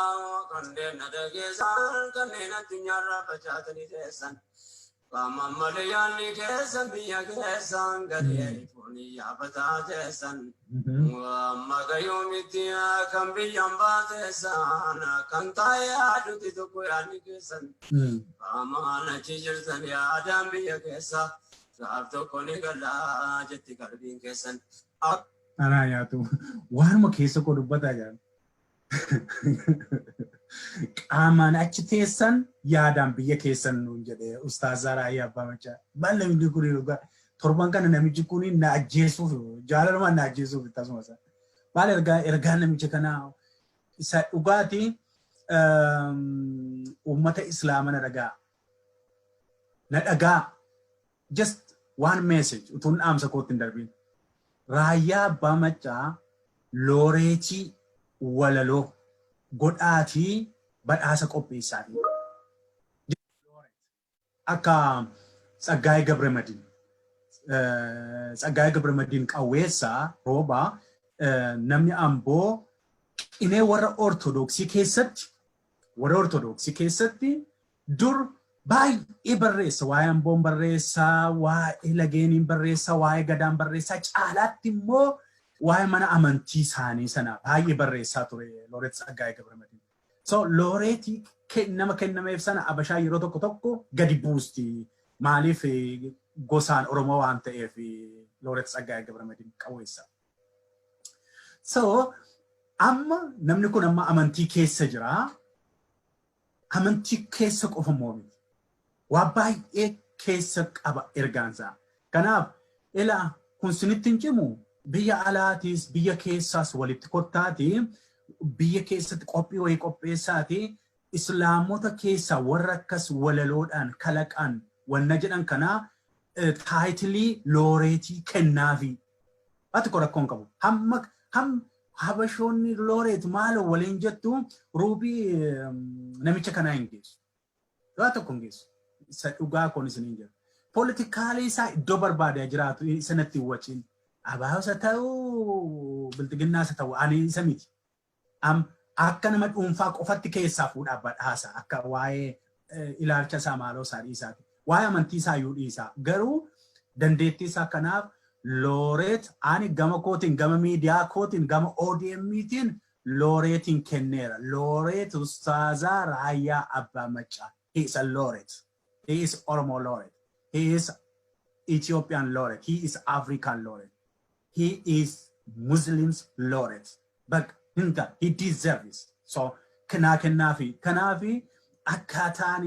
Kanneen na dhageessan, kanneen addunyaarraa facaatanii teessan. Qaamaan malee yaadni keessan biyya keessan gadi foonii yaabataa teessan. Amma gayyoomitti kan biyyaan baateessan, kan taa'ee yaadutti tokko yaadni keessan. Qaamaan achi jirtan, yaadaan biyya keessa, gaaf tokko ni galaa jetti qalbiin keessan. Anaa nyaatu, waanuma keessa koo dubbataa jiran. Qaamaan achi teessan, yaadaan biyya keessan nuun jedhee Ustaazaa Raayyaa Abbaa Macaa. Maal namni kun dhugaa torban kana namichi kun na ajjeesuuf, jaalalumaan na ajjeesuuf akkasuma isaa. Maal ergaa namicha kanaa isa dhugaatii? Uummata Islaama, na dhagaa. Na dhagaa. Just one message utuun dhaamsa kootti hin darbiin. Raayyaa Abbaa Maccaa looreetii walaloo godhaatii badhaasa qopheessaatii. Akka Tsaggaayee Gabramadiin. Tsaggaayee Gabramadiin Qawweessaa Roobaa, namni Amboo, qinee warra Ortodoksii keessatti dur baay'ee barreessa. Waa'ee Amboon barreessaa, waa'ee lageeniin barreessaa, waa'ee gadaan barreessaa, caalaatti immoo waa'ee mana amantii isaanii sana baay'ee barreessaa ture Looreet Tsaggaayee Gabramadiin. So looreetii nama kennameef sana Abashaa yeroo tokko tokko gadi buusti. Maaliif? Gosaan Oromoo waan ta'eef Looreet Tsaggaayee Gabramadiin Qawweessa. So amma namni kun amma amantii keessa jira. Amantii keessa qofa immoo miti. Waa baay'ee keessa qaba ergaansaa. Kanaaf ilaa, kun sinitti hin cimu, biyya alaatiis biyya keessaas walitti kottaati, biyya keessatti qophii wayii qopheessaati, Islaamota keessaa warra akkas walaloodhaan kalaqan wanna jedhan kanaa title looreetii kennaafi. Waa tokko rakkoo hin qabu. Hamma hamma Habashoonni looreet maaloo waliin jettu ruubii namicha kanaa hin geessu. Waa tokko hin geessu. Isa dhugaa kun isiniin jedha. Politically isaa iddoo barbaade jiraatu sanatti hin waciin. Abaa'os haa ta'u, Bilxiginnaas haa ta'u, ani isa miti. Akka nama dhuunfaa qofatti keessaa fuudhaa badhaasa, akka waa'ee ilaalcha isaa maaloo isaa dhiisaati. Waa'ee amantii isaa iyyuu dhiisaa. Garuu dandeettii isaa kanaaf looreet ani gama kootiin, gama miidiyaa kootiin, gama ODM'tiin looreetiin kenneera. Looreet Ustaazaa Raayyaa Abbaa Maccaa. He is a laureate. He is Oromo laureate. He is Ethiopian laureate. He is African laureate. He is Muslims laureate. But hinta he deserves. So kanaa kennaafi, kanaafi akkaataan